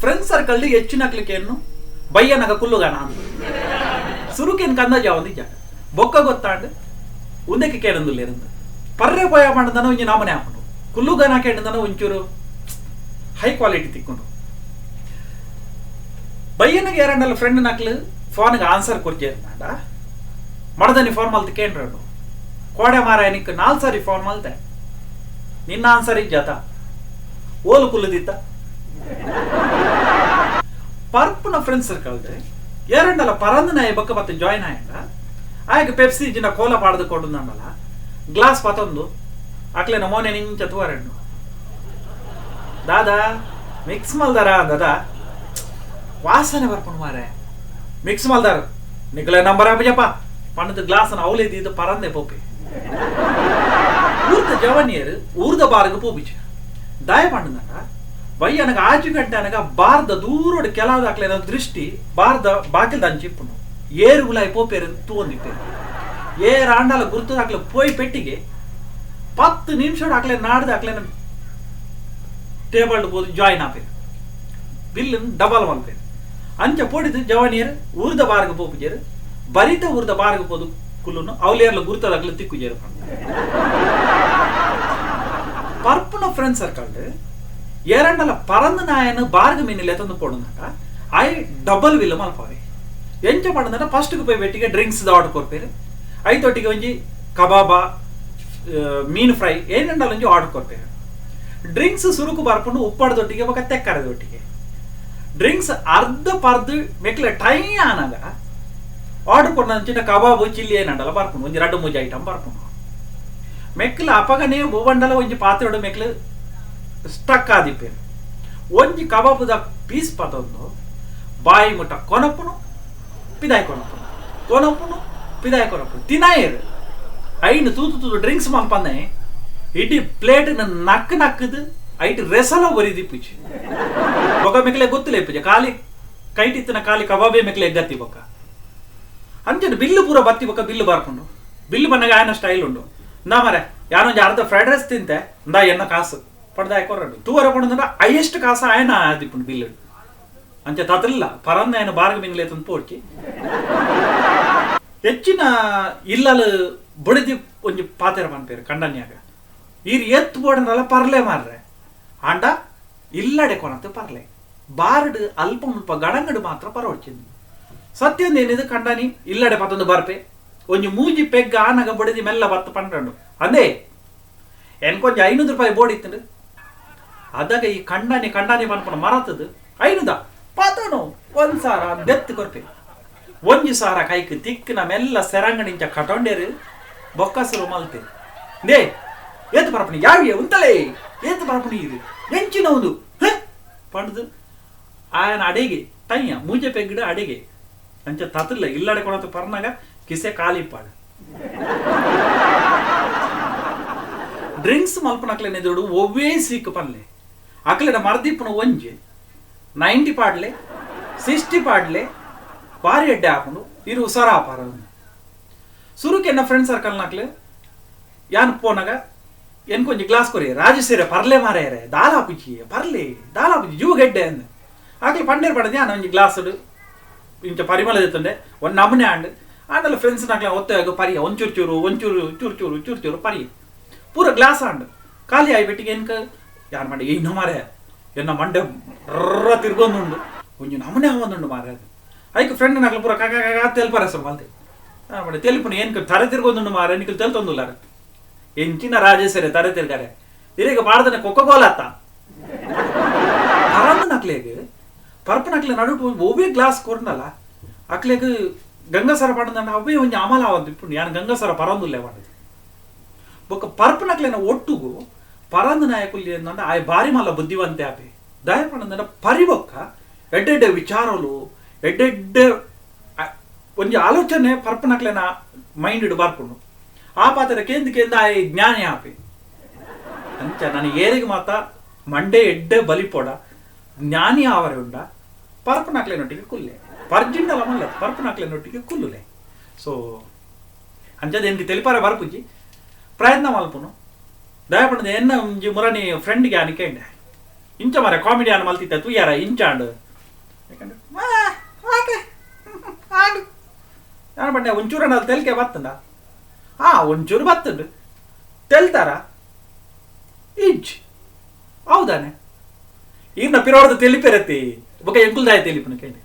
Friend circle ಹೆಚ್ಚಿನಕ್ಲಿಕ್ಕೇನು ಬಯ್ಯನಗ ಕುಲ್ಲುಗಾನ ಸುರುಕೇನು ಕಂದ ಜಾವಂದು ಇಜ್ಜಾಂಡ ಬೊಕ್ಕ ಗೊತ್ತಾಂಡ್ ಉಂದಕ್ಕೆ ಕೇಳಂದುಲ್ಲೇರಂದು ಪರ್ರೆ ಪೋಯ ಪಂಡದನ ಒಂಜಿ ನಾಮನೆ ಹಾಕೊಂಡು ಕುಲ್ಲುಗಾನ ಕೇಂಡದನ ಒಂಚೂರು ಹೈ ಕ್ವಾಲಿಟಿ ತಿಕ್ಕೊಂಡು ಬಯ್ಯನಿಗೆ ಯಾರಂಡಲ್ಲ ಫ್ರೆಂಡ್ ನಕ್ಲು ಫೋನ್ಗೆ ಆನ್ಸರ್ ಕೊರ್ಜೇರ್ನಾಡ ಮಡದನಿ ಫೋನ್ ಮಲ್ತು ಕೇಂದ್ರನು ಕೋಡೆ ಮಾರಾಯನಿಕ್ 4 ಸಾರಿ ಫೋನ್ ಮಲ್ತೆ ನಿನ್ನ ಆನ್ಸರ್ ಇಜ್ಜಾತ ಓಲು ಕುಲ್ಲುದಿತ್ತ ಪರ್ಪುನ ಫ್ರೆಂಡ್ ಸರ್ಕಲ್ ಏರಂಡಲ್ಲ ಪರಂದನ ಬೊಕ್ಕ ಬತ್ತ ಜಾಯಿನ್ ಆಯಂಡ ಆಯಗ ಪೆಪ್ಸಿ ಜಿನ ಕೋಲ ಪಾಡ್ದು ಕೊಡುಂಡಲ್ಲ ಗ್ಲಾಸ್ ಪತೊಂದು ಅಕ್ಲೆನ ಮೋನೆ ನಿಂಚ ತುವರೆಂಡು ದಾದಾ ಮಿಕ್ಸ್ ಮಲ್ದಾರ ದಾದಾ ವಾಸನೆ ಬರ್ಕೊಂಡು ಮಾರೆ ಮಿಕ್ಸ್ ಮಲ್ದಾರ ನಿಕ್ಲೆ ನಂಬರ್ ಆಪಜಪ್ಪ ಪಣ್ಣದ ಗ್ಲಾಸನ ಅವಲೇದಿ ಪರಂದೆ ಪೋಪೆ ಊರ್ದ ಜವನಿಯರು ಊರ್ದ ಬಾರ್ಗೆ ಪೋಪಿಚು ದಾಯ ಪಣ್ಣದಂಡ ಬಯ್ಯನಗ 5 ಗಂಟೆ ಅನಗ ಬಾರ್ದ ದೂರೋಡು ಕೆಲವು ಅಕ್ಲೆನ ದೃಷ್ಟಿ ಬಾರ್ದ ಬಾಕಿಲ್ದ ಅಂಚಿಪ್ಪುನು ಏರು ಗುಲಾಯಿ ಪೋಪೇರು ತೂಂದಿಪ್ಪೇರು ಏರ್ ಆಂಡಲ ಗುರ್ತದ ಅಕ್ಲೆ ಪೋಯ್ ಪೆಟ್ಟಿಗೆ 10 ನಿಮಿಷ ಅಕ್ಲೆ ನಾಡ್ದ ಅಕ್ಲೆನ ಟೇಬಲ್ ಪೋದು ಜಾಯಿನ್ ಆಪೇರು ಬಿಲ್ ಡಬಲ್ ಮಲ್ಪೇರು ಅಂಚ ಪೋಡಿದು ಜವನಿಯರು ಊರ್ದ ಬಾರ್ಗೆ ಪೋಪುಜೇರು ಬರಿತ ಊರ್ದ ಬಾರ್ಗೆ ಪೋದು ಕುಲ್ಲುನು ಅವಲೇರ್ಲ ಗುರ್ತದ ಅಕ್ಲೆ ತಿಕ್ಕುಜೇರು ಪರ್ಪುನ ಫ್ರೆಂಡ್ ಸರ್ಕಲ್ ಏರಂಡಲ ಪರಂದ ನಾಯನ ಬಾರ್ಗ ಮೀನಿಲ್ಲ ತಂದು ಪೋಡುಂದಾಟ I double will ಮಲ್ಪಾವೆ ಎಂಚ ಪಂಡಂಡ ಫಸ್ಟ್ಗೆ ಪೋಯ್ ಬೆಟ್ಟಿಗೆ ಡ್ರಿಂಕ್ಸ್ ಆರ್ಡರ್ ಕೊರ್ಪೇರು ಐತೊಟ್ಟಿಗೆ ಒಂಜಿ ಕಬಾಬಾ ಮೀನು ಫ್ರೈ ಏನಂಡಲ ಒಂಜಿ ಆರ್ಡರ್ ಕೊರ್ಪೇರು ಡ್ರಿಂಕ್ಸ್ ಸುರುಕು ಬರ್ಪುಂಡು ಉಪ್ಪಾಡದೊಟ್ಟಿಗೆ ಬೊಕ ತೆಕ್ಕರದೊಟ್ಟಿಗೆ ಡ್ರಿಂಕ್ಸ್ ಅರ್ಧ ಪರ್ದು ಮೆಕ್ಲೆ ಟೈ ಆನಾಗ ಆರ್ಡರ್ ಕೊಡ್ನ ಕಬಾಬು ಚಿಲ್ಲಿ ಏನಂಡಲ ಬರ್ಪುಂಡು ಒಂಜಿ 2 3 ಐಟಮ್ ಬರ್ಪುಂಡು ಮೆಕ್ಲು ಅಪಗನೇ ಒವ್ವಂಡಲ ಒಂಜಿ ಪಾತ್ರೆಡು ಮೆಕ್ಲು ಸ್ಟಕ್ ಆದಿಪ್ಪೇರು ಒಂಜಿ ಕಬಾಬುದ ಪೀಸ್ ಪತೊಂದು ಬಾಯಿ ಮುಟ್ಟ ಕೊನಪುನು ಪಿದಾಯ್ ಕೊನಪುನು ಕೊನಪುನು ಪಿದಾಯ್ ಕೊನಪುನು ತಿನಾಯರು ಐನು ತೂತು ತೂತು ಡ್ರಿಂಕ್ಸ್ ಮಲ್ಪಂದೆ ಇಡೀ ಪ್ಲೇಟ್ ನಕ್ ನಕ್ಕದು ಐಟ್ ರೆಸಲ ಒರಿದಿಪ್ಪುಚಿ ಬೊಕ ಮೆಕ್ಲೆ ಗೊತ್ತಿಲ್ಲ ಇಪ್ಪುಜೆ ಖಾಲಿ ಕೈಟಿತ್ತಿನ ಖಾಲಿ ಕಬಾಬೇ ಮೆಕ್ಲೆ ಎగ్గತ್ತಿ ಬೊಕ್ಕ ಅಂಚನೆ ಬಿಲ್ಲು ಪೂರ ಬತ್ತಿ ಬೊಕ್ಕ ಬಿಲ್ಲು ಬರ್ಕೊಂಡು ಬಿಲ್ಲು ಬನ್ನಾಗ ಆಯನ ಸ್ಟೈಲ್ ಉಂಡು ಇಂದಾ ಮರೆ ಯಾನೊಂಜಿ ಅರ್ಧ ಫ್ರೈಡ್ ರೈಸ್ ತಿಂತೆ ಇಂದಾ ಎನ್ನ ಕಾಸು ಪಡ್ದ ಕೊರ್ರಂಡು ತೂವರ ಪಂಡ ಹೈಯೆಸ್ಟ್ ಕಾಸು ಆಯನ ಆದಿಪ್ಪುಂಡು ಬಿಲ್ಲು ಅಂಚೆ ತತ್ತಿಲ್ಲ ಪರಂದ ಆಯನ ಬಾರ್ಗ ಮಿನ್ಲೆ ತಂದು ಪೋಡ್ಕಿ ಹೆಚ್ಚಿನ ಇಲ್ಲಲು ಬಡಿದಿ ಒಂಜಿ ಪಾತೆರ ಪನ್ಪೇರು ಕಂಡನ್ಯಾಗ ಈರ್ ಎತ್ತು ಬೋಡನಲ್ಲ ಪರ್ಲೆ ಮಾರ್ರೆ ಆಂಡ ಇಲ್ಲಡೆ ಕೊನತ್ತು ಪರ್ಲೆ ಬಾರ್ಡ್ ಅಲ್ಪ ಮುಲ್ಪ ಗಡಂಗಡು ಮಾತ್ರ ಪರವಚ್ಚಿಂದು ಸತ್ಯಂದ ಏನಿದು ಕಂಡನಿ ಇಲ್ಲಡೆ ಪತ್ತೊಂದು ಬರ್ಪೆ ಒಂಜಿ ಮೂಜಿ ಪೆಗ್ಗ ಆನಗ ಬಡಿದಿ ಮೆಲ್ಲ ಬತ್ತು ಪಂಡ್ರಂಡು ಅಂದೇ ಎನ್ಕೊಂಜಿ 500 ರೂಪಾಯಿ ಬೋರ್ಡ್ ಇತ್ತು ಅದಾಗ ಈ ಕಂಡನಿ ಕಂಡನಿ ಪನ್ಪುನ ಮರತದು 500 ಪಾತನು 1 ಸಾವಿರ ದೆತ್ತು ಕೊರ್ಪೆ 1 ಸಾವಿರ ಕೈಕ್ ತಿಕ್ಕಿನ ಮೆಲ್ಲ ಸೆರಂಗಣಿಂಚ ಕಟೊಂಡೇರು ಬೊಕ್ಕಸರು ಮಲ್ತೆ ನೇ ಏತು ಪರಪಣಿ ಯಾವಿಯೇ ಉಂತಲೇ ಏತು ಪರಪಣಿ ಇದು ಎಂಚಿನ ಒಂದು ಪಂಡ್ದು ಆಯನ ಅಡೆಗೆ ಟೈಯ ಮೂಜೆ ಪೆಗ್ಗಿಡ ಅಡೆಗೆ ಅಂಚ ತತಿಲ್ಲ ಇಲ್ಲಡೆ ಕೊಡತ ಪರ್ನಾಗ ಕಿಸೆ ಖಾಲಿ ಪಾಡು ಡ್ರಿಂಕ್ಸ್ ಮಲ್ಪನಕ್ಲೆನ ಎದುರು ಒವ್ವೇ ಸೀಕ್ ಪನ್ಲೆ ಅಕ್ಲೆನ ಮರ್ದಿಪ್ಪುನ ಒಂಜಿ 90 ಪಾಡ್ಲೆ 60 ಪಾಡ್ಲೆ ಬಾರಿ ಎಡ್ಡೆ ಹಾಕೊಂಡು ಇರು ಹುಷಾರ ಆಪಾರ ಸುರುಕ್ ಎನ್ನ ಫ್ರೆಂಡ್ ಸರ್ಕಲ್ ನಾಕ್ಲೆ ಯಾನ್ ಪೋನಾಗ ಎನ್ ಕೊಂಚ ಗ್ಲಾಸ್ ಕೊರಿ ರಾಜಸೇರೆ ಪರ್ಲೆ ಮಾರೇರೆ ದಾಲ ಪುಜಿ ಪರ್ಲೆ ದಾಲ ಪುಜಿ ಜೂ ಗೆಡ್ಡೆ ಅಂದ ಆಕ್ಲೆ ಪಂಡೇರ್ ಪಡೆದ ಯಾನ್ ಒಂಜಿ ಗ್ಲಾಸ್ ಇಂಚ ಪರಿಮಳ ದೆತ್ತುಂಡೆ ಒಂದು ನಮೂನೆ ಆಂಡ್ ಆಂಡಲ ಫ್ರೆಂಡ್ಸ್ ನಾಕ್ಲೆ ಒತ್ತಾಗ ಪರಿಯ ಒಂಚೂರು ಚೂರು ಒಂಚೂರು ಚೂರು ಚೂರು ಚೂರು ಚೂರು ಪರಿಯ ಪೂರ ಗ್ಲಾಸ್ ಆಂಡ್ ಖಾಲಿ ಆಯ್ಬಿಟ್ಟಿಗೆ ಎನ್ಕ ಯಾರು ಮಾಡಿ ಇನ್ನೂ ಮಾರೆ ಎನ್ನ ಮಂಡೆ ರರ್ರ ತಿರ್ಗೊಂದುಂಡು ಒಂಜಿ ನಮೂನೆ ಆವೊಂದುಂಡು ಮಾರೆ ಅದು ಐಕ್ ಫ್ರೆಂಡ್ ನಾಕ್ಲೆ ಪೂರ ಕಾಕ ಕಾಕ ತೆಲ್ಪರ ಹೆಸರು ಮಲ್ತೆ ಮಾಡಿ ತೆಲ್ಪುನು ಏನ್ಕ ತರೆ ತಿರ್ಗೊಂದುಂಡು ಮಾರೆ ನಿಕ್ಲು ತೆಲ್ತೊಂದುಲ್ಲಾರ ಎಂಚಿನ ರಾಜೇಶ್ವರಿ ತರೆ ತಿರ್ಗಾರೆ ಇರೀಗ ಪಾಡ್ದನೆ ಕೊಕ್ಕ ಕೋಲ ಅತ್ತ ಪರಂದ ನಕ್ಲೆಗ್ ಪರ್ಪನಕ್ಲೆ ನಡು ಒವ್ವೇ ಗ್ಲಾಸ್ ಕೊರ್ನಲ್ಲ ಅಕ್ಲೆಗ್ ಗಂಗಸರ ಪಾಡಂದ ಅವೇ ಒಂಜಿ ಅಮಲ ಆವೊಂದು ಇಪ್ಪುಂಡು ಯಾನ್ ಗಂಗಸರ ಪರಂದುಲ್ಲೆ ಪಂಡದು ಬೊಕ್ಕ ಪರ್ಪನಕ್ಲೆನ ಒಟ್ಟುಗು ಪರಂದ ನಾಯಕುಲ್ಲಿ ಏನಂದ ಆಯ್ ಬಾರಿ ಮಲ್ಲ ಬುದ್ಧಿವಂತೆ ಆಪೆ ದಾಯ ಪಂಡಂದ ಪರಿಬೊಕ್ಕ ಎಡ್ಡೆಡ್ಡೆ ವಿಚಾರಲು ಎಡ್ಡೆಡ್ಡೆ ಒಂಜಿ ಆಲೋಚನೆ ಪರ್ಪನಕ್ಲೆನ ಮೈಂಡ್ ಬರ್ಪುಂಡು ಆ ಪಾತ್ರ ಕೇಂದ್ರ ಕೇಂದ್ರ ಆಯ್ ಜ್ಞಾನಿ ಆಪೆ ಅಂಚ ನಾನು ಏರಿಗೆ ಮಾತ ಮಂಡೆ ಎಡ್ಡೆ ಬಲಿಪೋಡ ಜ್ಞಾನಿ ಆವರೆ ಉಂಡ ಪರ್ಪನಕ್ಲೆನೊಟ್ಟಿಗೆ ಕುಲ್ಲೆ ಪರ್ಜಿಂಡಲ ಮಲ್ಲ ಪರ್ಪನಕ್ಲೆನೊಟ್ಟಿಗೆ ಕುಲ್ಲುಲೆ ಸೊ ಅಂಚದ ಎನ್ಗೆ ತೆಲಿಪಾರೆ ಬರ್ಪುಜಿ ಪ್ರಯತ್ನ ಮಲ್ಪುನು ದಯಪಂಡದ ಎನ್ನ ಒಂಜಿ ಮುರನಿ ಫ್ರೆಂಡ್ಗೆ ಆನಿ ಕೇಂಡೆ ಇಂಚ ಮಾರೆ ಕಾಮಿಡಿ ಆನ್ ಮಲ್ತಿತ್ತೆ ತೂಯಾರ ಇಂಚಾಂಡ್. ಓಕೆ ಆಂಡ್. ಯಾನ್ ಪಂಡೆ ಒಂಚೂರು ತೆಲಿಕೆ ಬತ್ತುಂಡ? ಆ ಒಂಚೂರು ಬತ್ತುಂಡು. ತೆಲ್ತಾರ? ಇಜ್ಜಿ. ಹೌದಾನೆ? ಈರ್ನ ಪಿರೋಡ್ದು ತೆಲಿಪೆರತಿ ಬೊಕ ಎಂಕುಲ್ದಾಯ ತೆಲಿಪುನ ಕೇಂಡೆ.